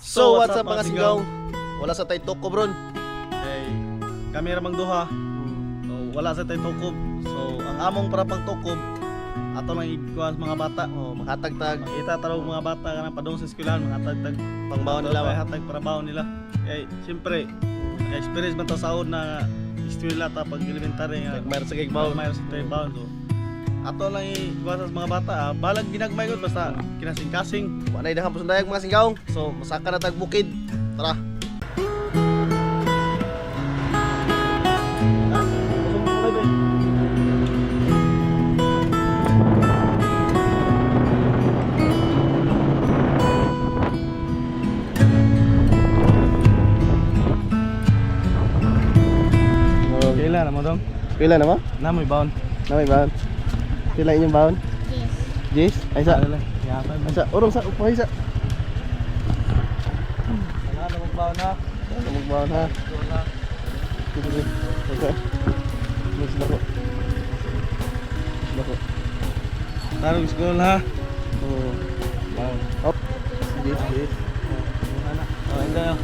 So, what's up, mga singgaw? Wala sa tay toko, bron. Hey, kami ra mang duha. So, wala sa tay tukob. So, ang among para pang tukob ato lang ikuha sa mga bata. Oh, makatagtag Makita taro mga bata kanang padung sa eskwelahan, mga tagtag pangbaon nila ba? Hatag para baon nila. Kay siyempre, experience man ta saod na eskwela ta pag elementary nga. Nagmayroon sa kay baon. Mayroon sa tay baon. So, ato lang ikuha sa mga bata. Ah. Balag ginagmay gud basta kinasing-kasing. Wala na idahang pasundayag, mga singgaw. So, masaka na tag bukid. Tara. Ha? Busog mo ba, be? Oh, Kailan na mo dong? pila na mo? Na mo'y baon. Na may baon. Pila inyong baon? Yes. Jis? Ay sa. Ano lang, yata. Ay sa. Urong sa. Upo ay sa. Wala na mong baon ha. Ano magbaon ha? Wala. Sige, sige. Okay. Mas lako. Mas lako. Tarong school ha. Oh. Baon. Oh. Jis, jis. Wala na. Oh, enjoy. Oh.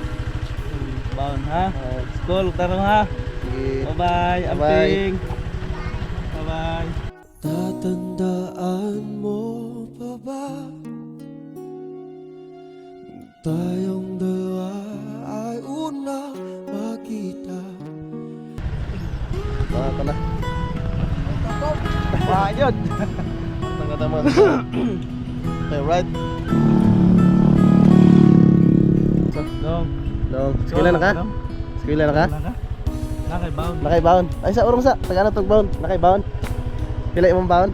Baon ha. Ah, School tarong ha. sige. Bye-bye. Bye-bye. Amping. Bye-bye. Tatandaan mo pa ba tayong dalawa ay unang makita? Mga ka na. Bayad. Tanga tama. Okay, right. So, Dong. dong. Eskwela na ka? Eskwela na ka? Wala ka? Nakay baon. Nakay baon. Ay sa urong sa. Taga na tog baon. Nakay baon. Pila imong baon?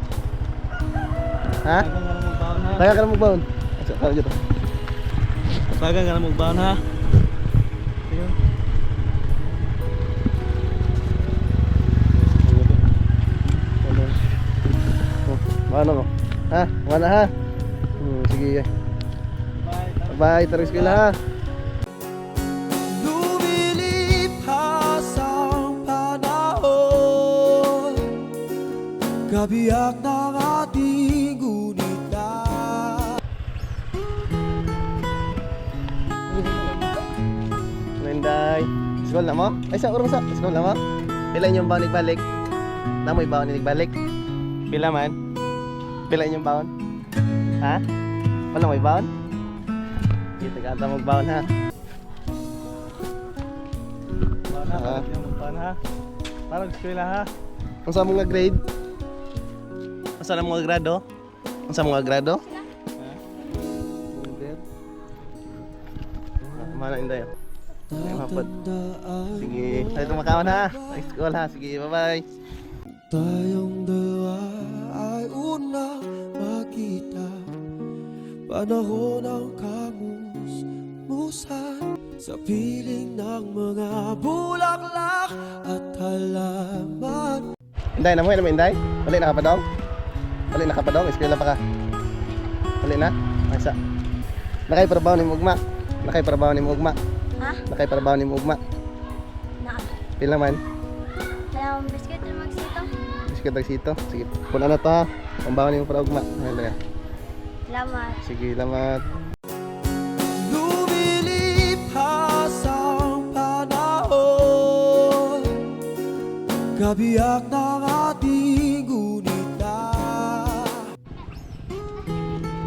Ha? Tagang ka na mong baon ha. Taga ka na mong baon. Ay sa karon dito. Tagang ka na mong baon ha. Sige. Ano? Oh, maano ko? Ha? Wala ha? Sige. Bye. Bye, tarong eskwela ha. Lumilipas ang panahon, kabiyak ng ating gunita. Ninday. School na mo? Ay sa urong sa. School na mo? Pila inyong baon igbalik? Namoy baon igbalik? Pila man? Pila inyong baon? Ha? Wala may baon? Sige, taga mo baon ha. Baon ha. Ah. Tagang mong baon ha. Tarong eskwela ha. Unsa mong nga grade? Unsa na mong nga grado? Unsa mong nga grado? Ah, mana inday. Ay, mapad. Tatandaan Sige, tayo tumakawan ha. Sa school ha. Sige, bye-bye. tayong dalawa ay unang makita, panahon ng kamus-musan sa piling ng mga bulaklak at halaman. Inday na mo, mo inday? Balik na ka pa dong? Balik na ka pa dong? Eskwela pa ka? Balik na? Ay sa. Nakay trabaho ni Mugma. Nakay trabaho ni Mugma. Ha? Nakay trabaho ni Mugma. Na. Pila man? Wala akong biscuit na magsito. Biscuit tag sito. Sige, puno na to ha. Pambaho ni mo para ugma. Ay, laya. Salamat. Sige, lamat. Lumilipas ang panahon, kabiyak ng ating gunita.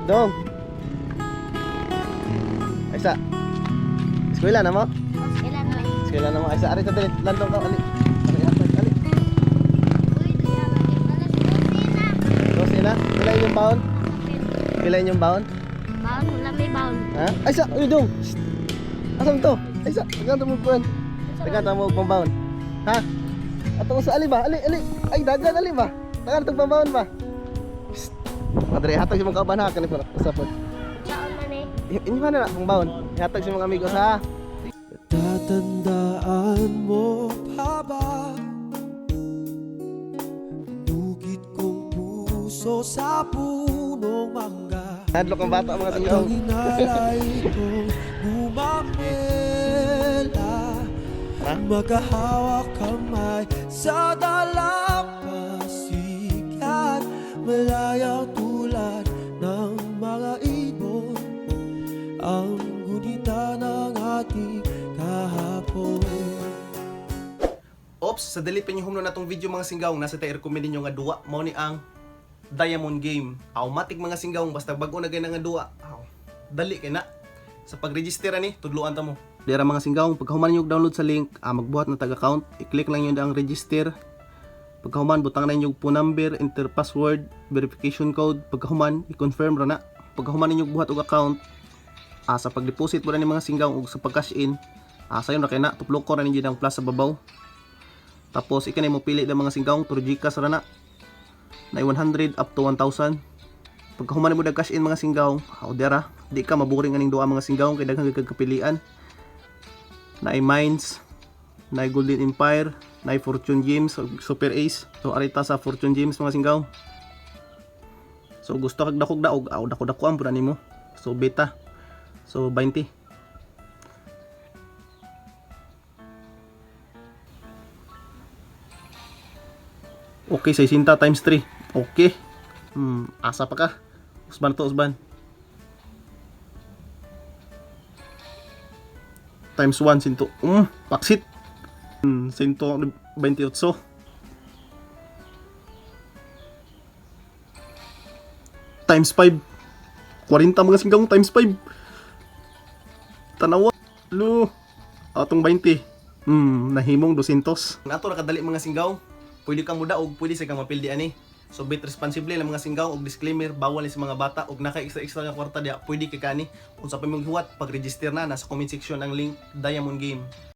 Dong. Ay sa. Eskwela na mo? Kailan na? Eskwela na mo. Ay sa, ari ta dali. Landong ka ali. Ali hatag ali. Uy, kaya alas 12 na. 12 na. Pila inyong baon? Pila inyong baon? Baon, wala may baon. Ha? Ay sa, uy dong. Shh. Asam to? Ay sa, tagaan mo kuan. Tagaan mo pambaon. Ha? Ato sa ali ba? Ali, ali. Ay dagan ali ba? Tagaan tong pambaon ba? Shh. Padre, hatag sa mga kauban ha kani para usapon. Saan man eh? Inyo na na pambaon. Hatag sa mga amigos ha. Tatandaan mo pa ba Dukit kong puso sa punong mangga? Hadlok ang bata, mga At singgaw. ang inalay kong gumamela, Ha? magkahawak kamay sa dalampasigan, malayang tulad ng mga ibon ang gunita. Pagitan ng ating kahapon. Ops, sa dili pa humno na tong video, mga singgaw, nasa tayo recommend ninyo nga duwa, mao ni ang Diamond Game. Automatic, mga singgaw, basta bag-o na gay na nga duwa. Aw, dali kay na. Sa pag-register ani, tudloan ta mo. Dira, mga singgaw, pagkahuman ninyo download sa link, magbuhat na tag account, i-click lang yun ang register. Pagkahuman, butang na inyong phone number, enter password, verification code. Pagkahuman, i-confirm ra na. Pagkahuman ninyo buhat og account, sa pag-deposit mo na ni, mga singgaw, ug sa pag-cash in, sayon ra kay na, tuplok ko ra ninyo ang plus sa babaw. Tapos ikanay mo pili ng mga singgaw, through GCash ra na. Na 100 up to 1,000. Pagkahuman mo cash in, mga singgaw, aw dira, di ka maboring aning duha, mga singgaw, kay daghang kag kapilian. Naay Mines, naay Golden Empire, naay Fortune Games, ug Super Ace. So arita sa Fortune Games, mga singgaw. So gusto kag dakog daog, aw dako dako ang pud nimo. So beta. So 20. Okay, 60 times 3. Okay. Asa pa ka? Usban to, usban. Times 1, sinto. Paksit. 128. Times 5. 40, mga singgang, times 5. Tanawa. Lo. Atong 20. Nahimong 200. Nato ra kadali, mga singgaw. Pwede kang mudaog, pwede sa kang mapildi ani. So bet responsibly lang, mga singgaw, og disclaimer, bawal ni sa mga bata og naka extra extra nga kwarta diya, pwede kay kani. Unsa pa imong hiwat pag-register na nasa comment section ang link Diamond Game.